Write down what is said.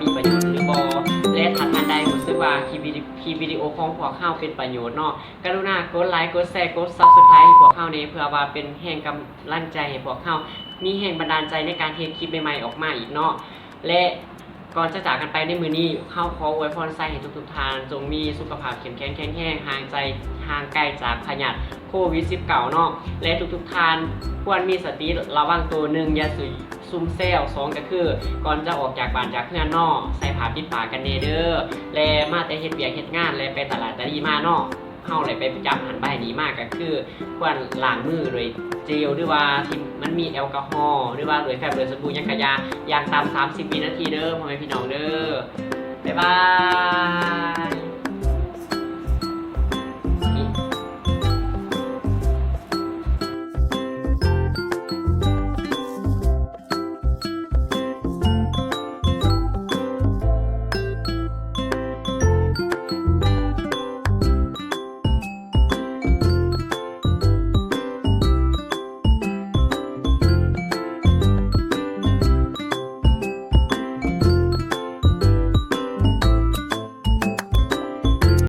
ມີປະໂຫຍດຫຼືບໍ່ ແລະ ຖ້າທ່ານໃດຮູ້ສຶກວ່າຄລິບວິດີ ຄລິບວິດີໂອຂອງພວກເຮົາເປັນປະໂຫຍດເນາະ ກະລຸນາກົດໄລ ກົດແຊ ກົດ Subscribe ໃຫ້ພວກເຮົາແດ່ ເພື່ອວ່າເປັນແຮງກຳລັງໃຈໃຫ້ພວກເຮົາ ມີແຮງບັນດານໃຈໃນການເຮັດຄລິບໃໝ່ໆອອກມາອີກເນາະ ແລະ ກ່ອນຈະຈາກກັນໄປໃນມື້ນີ້ ເຮົາຂໍອວຍພອນໃສ່ໃຫ້ທຸກໆທ່ານ ຈົ່ງມີສຸຂະພາບເຂັ້ມແຂງແຂງແຮງ ຫ່າງໄກ ຫ່າງໄກຈາກພະຍາດໂຄວິດສິບເກົ້າເນາະ ແລະ ທຸກໆທ່ານຄວນມີສະຕິລະວັງໂຕ ໜຶ່ງ ຢ່າສຸມແຊວ ສອງ ກະຄື ກ່ອນຈະອອກຈາກບ້ານຈາກເຮືອນເນາະ ໃສ່ຜ້າປິດປາກກັນແດ່ເດີ ແລະ ມາແຕ່ເຮັດວຽກເຮັດງານ ແລະ ໄປຕະຫຼາດຕະລີມາເນາະ ເຮົາແຫຼະໄປຈັບຫັ້ນໃບນີ້ມາ ກະຄືຄວນລ້າງມືດ້ວຍເຈວ ຫຼືວ່າທີ່ມັນມີແອລກອຮໍ ຫຼືວ່າດ້ວຍແຟ້ມ ດ້ວຍສະບູ ຫຍັງກະຢ່າ ຢ່າງຕ່ຳສາມສິບວິນາທີເດີ ພໍ່ແມ່ພີ່ນ້ອງເດີ ບາຍບາຍ.